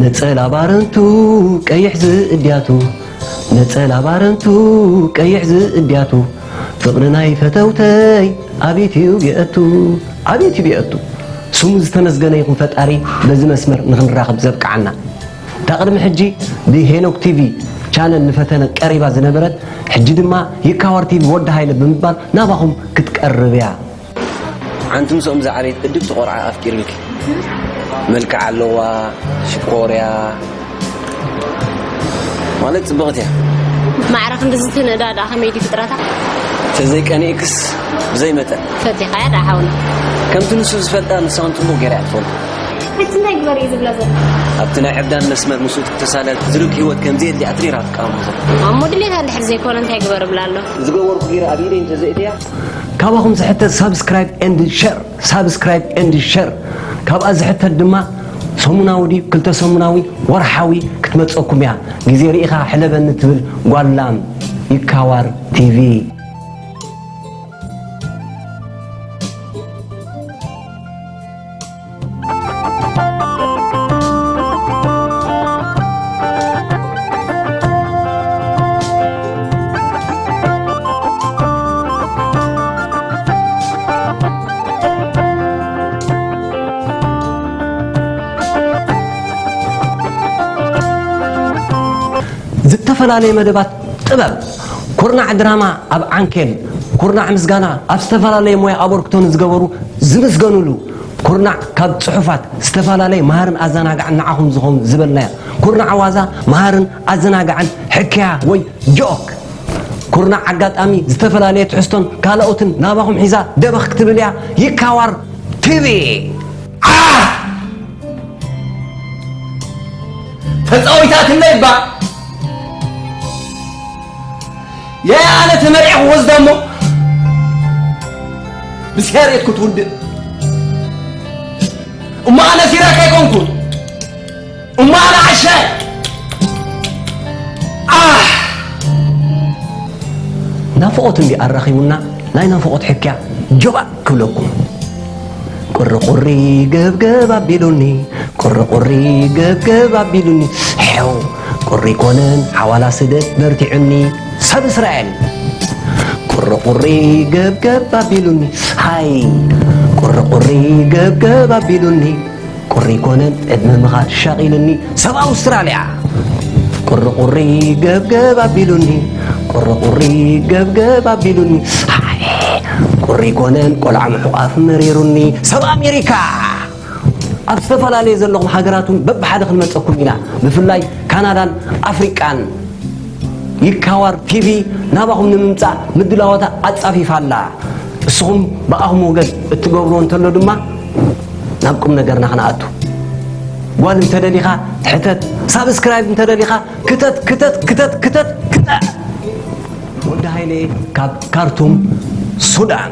ነጸላ ባረንቱ ቀይሕ ዝእድያቱ፣ ነጸላ ባረንቱ ቀይሕ ዝእድያቱ፣ ፍቕሪ ናይ ፈተውተይ ኣብ ዩትዩብ የእቱ፣ ኣብ ዩትዩብ የእቱ። ስሙ ዝተመስገነ ይኹን ፈጣሪ በዚ መስመር ንኽንራኸብ ዘብቅዓና። እታ ቅድሚ ሕጂ ብሄኖክ ቲቪ ቻነል ንፈተነ ቀሪባ ዝነበረት፣ ሕጂ ድማ ይካዋር ቲቪ ወዲ ሃይለ ብምባል ናባኹም ክትቀርብ እያ። ሓንቲ ምስኦም ዝዓበየት እድብቲ ቆልዓ ኣፍቂርልኪ። መልክዕ ኣለዋ፣ ሽኮርያ፣ ማለት ጽብቕቲ እያ። ማዕረ ክንድዚ ትንእዳ ደኣ ከመይ ድዩ ፍጥረታ? ተዘይቀኒእክስ ብዘይ መጠን። ፈቲኻያ ደኣ ሓውና። ከምቲ ንሱ ዝፈልጣ ንሳ እውን ጽቡቕ ገይራ እያ ትፈልጦ። ሕጂ እንታይ ግበር እዩ ዝብላ ዘሎ? ኣብቲ ናይ ዕብዳን መስመር ምስኡ ተሳለ ዝርግ ህይወት ከም ዘየድልያ ትሪራ ትቃወሞ ዘላ። እሞ ድሌታ እንድሕር ዘይኮነ እንታይ ግበር እብላ ኣሎ? ዝገበርኩ ገይረ ኣብ ኢደይ እንተዘእትያ። ካባኹም ዝሕተት ሳብስክራይብ ኤንድ ሸር፣ ሳብስክራይብ ኤንድ ሸር። ካብኣ ዝሕተት ድማ ሰሙናዊ ድዩ ክልተ ሰሙናዊ ወርሓዊ ክትመጸኩም እያ። ግዜ ርኢኻ ሕለበኒ ትብል ጓል ላም። ይካዋር ቲቪ። ዝተፈላለየ መደባት ጥበብ፣ ኩርናዕ ድራማ ኣብ ዓንኬል፣ ኩርናዕ ምስጋና ኣብ ዝተፈላለየ ሞያ ኣበርክቶ ንዝገበሩ ዝምስገኑሉ፣ ኩርናዕ ካብ ጽሑፋት ዝተፈላለየ መሃርን ኣዘናጋዕን ንዓኹም ዝኾኑ ዝበልናዮ፣ ኩርናዕ ዋዛ መሃርን ኣዘናጋዕን ሕክያ ወይ ጆክ፣ ኩርናዕ ኣጋጣሚ ዝተፈላለየ ትሕዝቶን ካልኦትን ናባኹም ሒዛ ደበኽ ክትብል እያ። ይካዋር ቲቪ። ዓ! ተጻዊታትለይ እባ። የይ ኣነ ተመሪዐ ክወስዳ እሞ ምስ ያሬድ ክትውድእ። እሞ ኣነ ሲራክ ኣይኮንኩን። እሞ ኣነ ዓሻ። ኣህ! ናፍቖት እንዲ ኣራኺቡና፣ ናይ ናፍቖት ሕክያ ጆባእ ክብለኩም። ቁሪ ቁሪ ገብገብ ኣቢሉኒ፣ ቁሪ ቁሪ ገብገብ ኣቢሉኒ፣ ሄው ቁሪ ኮነን ሓዋላ ስደት በርቲዑኒ፣ ሰብ እስራኤል። ቁሪ ቁሪ ገብገብ ኣቢሉኒ፣ ሃይ ቁሪ ቁሪ ገብገብ ኣቢሉኒ፣ ቁሪ ኮነን ዕድመ ምኻድ ሻቒሉኒ፣ ሰብ ኣውስትራልያ። ቁሪ ቁሪ ገብገብ ኣቢሉኒ፣ ቁሪ ቁሪ ገብገብ ኣቢሉኒ፣ ሃይ ቁሪ ኮነን ቆልዓ ምሕቋፍ መሪሩኒ፣ ሰብ ኣሜሪካ። ኣብ ዝተፈላለየ ዘለኹም ሃገራት እውን በብሓደ ክንመጸኩም ኢና። ብፍላይ ካናዳን ኣፍሪቃን። ይካዋር ቲቪ ናባኹም ንምምጻእ ምድላዋታ ኣጻፊፋ ኣላ። እስኹም ብኣኹም ወገን እትገብርዎ እንተሎ ድማ ናብ ቁም ነገርና ክንኣቱ። ጓል እንተደሊኻ ሕተት፣ ሳብስክራይብ እንተደሊኻ ክተት፣ ክተት፣ ክተት፣ ክተት፣ ክተት። ወዲ ሃይለ ካብ ካርቱም ሱዳን።